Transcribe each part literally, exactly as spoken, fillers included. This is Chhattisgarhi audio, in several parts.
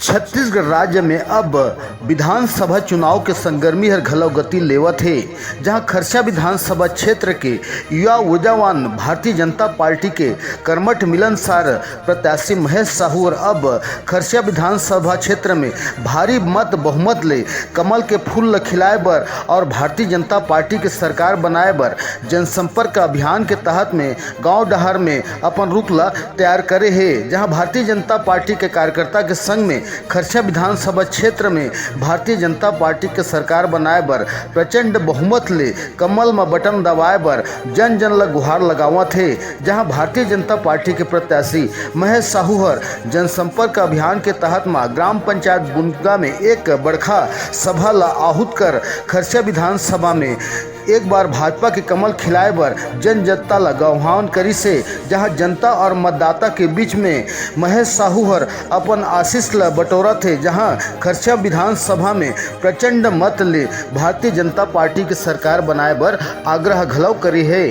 छत्तीसगढ़ राज्य में अब विधानसभा चुनाव के संगर्मी हर घलो गति लेवत हे, जहां खरसिया विधानसभा क्षेत्र के युवा ऊर्जावान भारतीय जनता पार्टी के कर्मठ मिलनसार प्रत्याशी महेश साहू हर अब खरसिया विधानसभा क्षेत्र में भारी मत बहुमत ले कमल के फूल ल खिलाए बर और भारतीय जनता पार्टी के सरकार बनाए बर जनसंपर्क अभियान के तहत में गांव डहर में अपन रुख ल तैयार करे हे, जहां भारतीय जनता पार्टी के कार्यकर्ता के संग में खरसिया विधानसभा क्षेत्र में भारतीय जनता पार्टी के सरकार बनाए बर प्रचंड बहुमत ले कमल म बटन दबाए बर जन जन ल गुहार लगावत हे, जहां भारतीय जनता पार्टी के प्रत्याशी महेश साहू हर जनसंपर्क अभियान के तहत म ग्राम पंचायत बुनगा में एक बड़खा सभा ल आहूत कर खरसिया विधानसभा में एक बार भाजपा के कमल खिलाए बर जन जनता ल आह्वान करिस हे, जहां जनता और मतदाता के बीच में महेश साहू हर अपन आशीष ल बटोरत हे, जहां खरसिया विधानसभा में प्रचंड मत ले भारतीय जनता पार्टी के सरकार बनाए बर आग्रह घलो करे हे।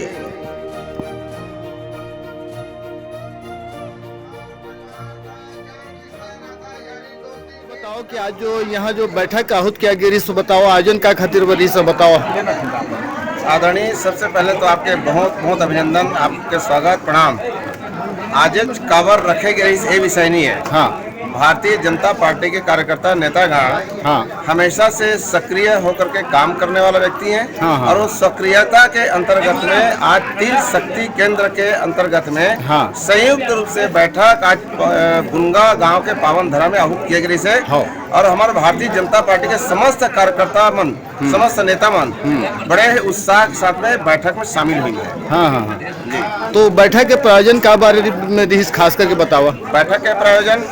बताओ कि आज जो यहाँ जो बैठक आहूत किया गे रिहिस, बताओ आयोजन का खातिर बर रिहिस, बताओ। आदरणीय, सबसे पहले तो आपके बहुत बहुत अभिनंदन, आपके स्वागत, प्रणाम। आज काबर रखे गे रिहिस, ये विषय नहीं है। हाँ। भारतीय जनता पार्टी के कार्यकर्ता, नेतागण हाँ। हमेशा से सक्रिय होकर के काम करने वाला व्यक्ति हैं। हाँ, हाँ। और उस सक्रियता के अंतर्गत में आज तीन शक्ति केंद्र के अंतर्गत में हाँ। संयुक्त रूप से बैठक आज, अ, बुनगा गांव के पावन धरा में आहूत किए गे रिहिस हे। हाँ। और हमारे भारतीय जनता पार्टी के समस्त कार्यकर्ता मन, हम्म। समस्त नेता मन हम्म। बड़े ही उत्साह के साथ में बैठक में शामिल हुई है। हाँ, हाँ, हाँ। जी। तो बैठक के प्रयोजन का बारे में रिहिस, खास करके बतावा। बैठक के प्रयोजन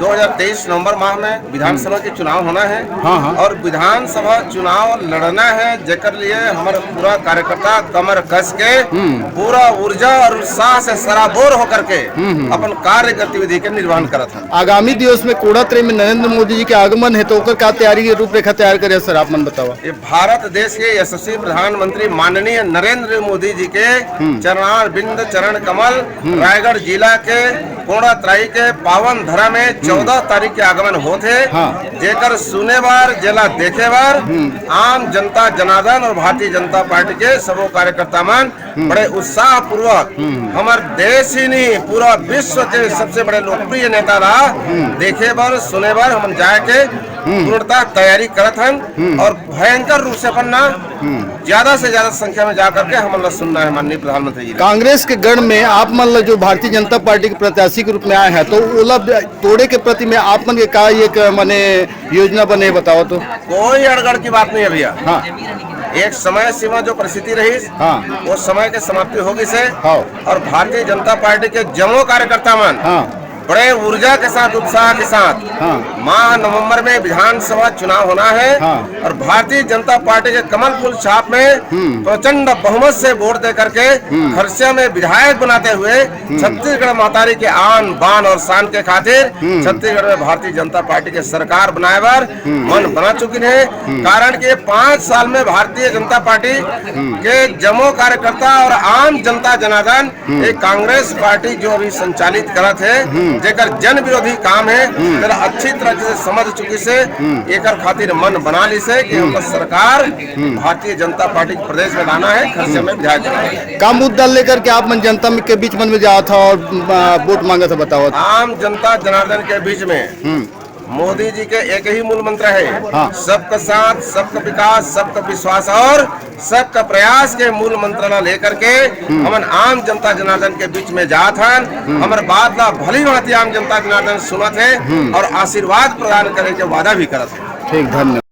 दो हज़ार तेईस नवंबर माह में विधानसभा हम्म। के चुनाव होना है हाँ, हाँ। और विधानसभा चुनाव लड़ना है, जेकर लिए हमारे पूरा कार्यकर्ता कमर कस के हम्म। पूरा ऊर्जा और उत्साह से सराबोर होकर के हम्म, हम्म। अपन कार्य गतिविधि के निर्वहन करत हैं। आगामी दिवस में कोड़ा तराई में नरेंद्र मोदी जी के आगमन है, तो ओकर का तैयारी के रूपरेखा तैयार करे, सर, आप मन बतावा। ये भारत देश के यशस्वी प्रधानमंत्री माननीय नरेंद्र मोदी जी के हम्म। चरणारविंद चरण कमल हम्म। रायगढ़ जिला के कोड़ा तराई के पावन धरा में हम्म। चौदह तारीख के आगमन होत हे, हाँ। जेकर सुने बर, जेला देखे बर हम्म। आम जनता जनार्दन और भारतीय जनता पार्टी के सबो कार्यकर्ता मन हम्म। बड़े उत्साह पूर्वक हम्म। हमार देश ही नहीं, पूरा विश्व के सबसे बड़े लोकप्रिय नेता ला हम्म। देखे बर, सुने बर हम जाए के हम्म। पूर्णतः तैयारी करत हन हम्म। और भयंकर रूप से अपन ना हम्म। ज्यादा से ज्यादा संख्या में जा करके हमन ला सुनना है माननीय प्रधानमंत्री जी। कांग्रेस के गढ़ में आप मन ला जो भारतीय जनता पार्टी के प्रत्याशी के रूप में आए हैं, तो ओला तोड़े के प्रति में आप मन के का एक, माने, योजना बने, बताओ तो। कोई अड़गड़ की बात नहीं है भैया। हाँ। एक समय सीमा जो परिस्थिति रही, हाँ। वो समय के समाप्ति हो गिस हे। हाँ। और भारतीय जनता पार्टी के जम्मो कार्यकर्ता मन हाँ। बड़े ऊर्जा के साथ, उत्साह के साथ हाँ। माह नवंबर में विधानसभा चुनाव होना है हाँ। और भारतीय जनता पार्टी के कमल फूल छाप में हम्म। प्रचंड बहुमत से वोट दे करके हम्म। खरसिया में विधायक बनाते हुए हम्म। छत्तीसगढ़ महतारी के आन, बान और शान के खातिर हम्म। छत्तीसगढ़ में भारतीय जनता पार्टी के सरकार बनाए बर हम्म। मन बना चुकिन हे। हम्म। कारण कि ये पाँच साल में भारतीय जनता पार्टी हम्म। के जम्मो कार्यकर्ता और आम जनता जनार्दन हम्म। ये कांग्रेस पार्टी जो अभी संचालित करत हे, हम्म। जेकर जन विरोधी काम हे, हम्म। तेला अच्छी तरह से समझ चुकिस हे, हम्म। एकर खातिर मन बना लिस हे कि हम्म। हमर सरकार हम्म। भारतीय जनता पार्टी के प्रदेश में लाना है, खरसिया हम्म। में विधायक बनाना है। का मुद्दा लेकर के आप मन जनता में, के बीच मन में जात हो और, आ, वोट मांगत हो, बताओ। आम जनता जनार्दन के बीच में हम्म। मोदी जी के एक ही मूल मंत्र है, हाँ। सबका साथ, सबका विकास, सबका विश्वास और सबका प्रयास के मूल मंत्र ला लेकर के हम्म। हमन आम जनता जनार्दन के बीच में जात हन। हम्म। हमर बात ला भली भांति आम जनता जनार्दन सुनत हे हम्म। और आशीर्वाद प्रदान करे के वादा भी करत हे। ठीक, धन्यवाद।